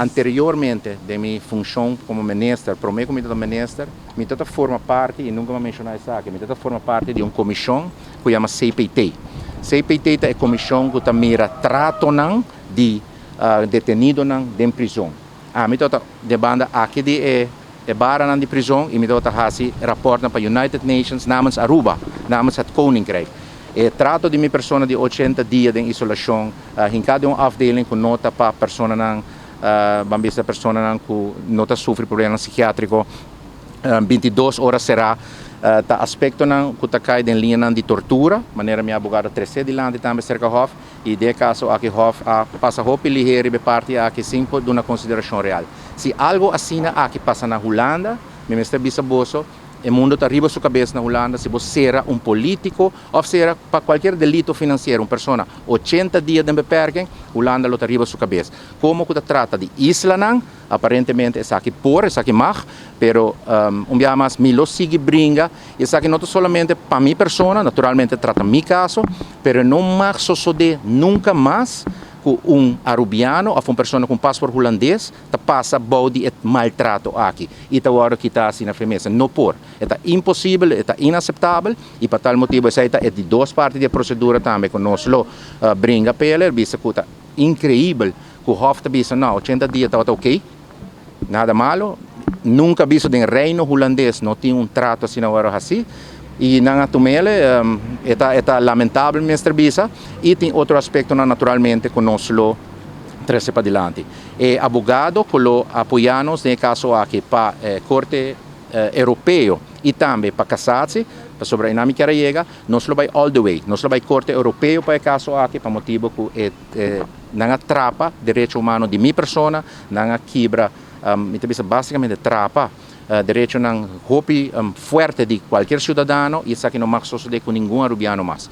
Anteriormente di mi funcion como minister, prome cu mi minister, mi ta forma parti, y nunca mi a menciona esaki, mi ta forma parti di un comision cu yama CPT. CPT ta e comision cu ta mira tratonan di detenidonan den prison. Ah, mi ta di banda aki di e baranan di prison y mi ta hasi rapport pa United Nations namens Aruba, namens het Koninkrijk. E trato di mi persona di 80 dia di isolacion, hinca den un afdeling cu no ta pa personanan, ban bisa personanan cu no ta sufri problema psikiatrico, 22 ora sera, ta aspectonan cu ta cay den liña di tortura, manera mi abogado a trece dilanti tambe cerca Hof, y den caso aki Hof a pasa hopi lihe e parti aki sin duna consideracion real. Si algo asina aki pasa na Hulanda, mi mester bisa boso, e mundo ta riba su cabes na Hulanda. Si bo sera un politico of sera pa cualkier delito financiero un persona 80 dia di beperking, Hulanda lo ta riba su cabes. Como cu trata di islanan, aparentemente esaki por, esaki mag, pero un dia mas mi lo sigui bringa, esaki no solamente pa mi persona, naturalmente trata mi caso, pero no mag sucede nunca mas cu un Arubiano of un persona cu paspoort Hulandes ta pasa bou di maltrato aki y ta wordo kita asina na firmeza. No por. Ta imposibel, ta inaceptabel y pa tal motibo esey ta di dos parti di procedura tambe cu nos lo bringa p'e, bisa cu ta increibel cu Hof ta bisa no, 80 dia ta ok, nada malo. Nunca bisto den Reino Hulandes no tin un trato asina awor asina. Y nan a tum'e, ta lamentabel, mester bisa, y tin otro aspecto naturalmente cu nos lo trece padilanti. E abogado cu lo apoya nos den e caso aki pa Corte Europeo y tambe pa Cassatie, pasobra ey mi kier yega, nos lo bay all the way, nos lo bay Corte Europeo pa e caso aki, pa motibo cu nan a trapa derecho humano di mi persona, nan a kibra, mi basicamente trapa derechonan hopi fuerte di cualkier ciudadano y esaki no mag sucede cu ningun Arubiano mas.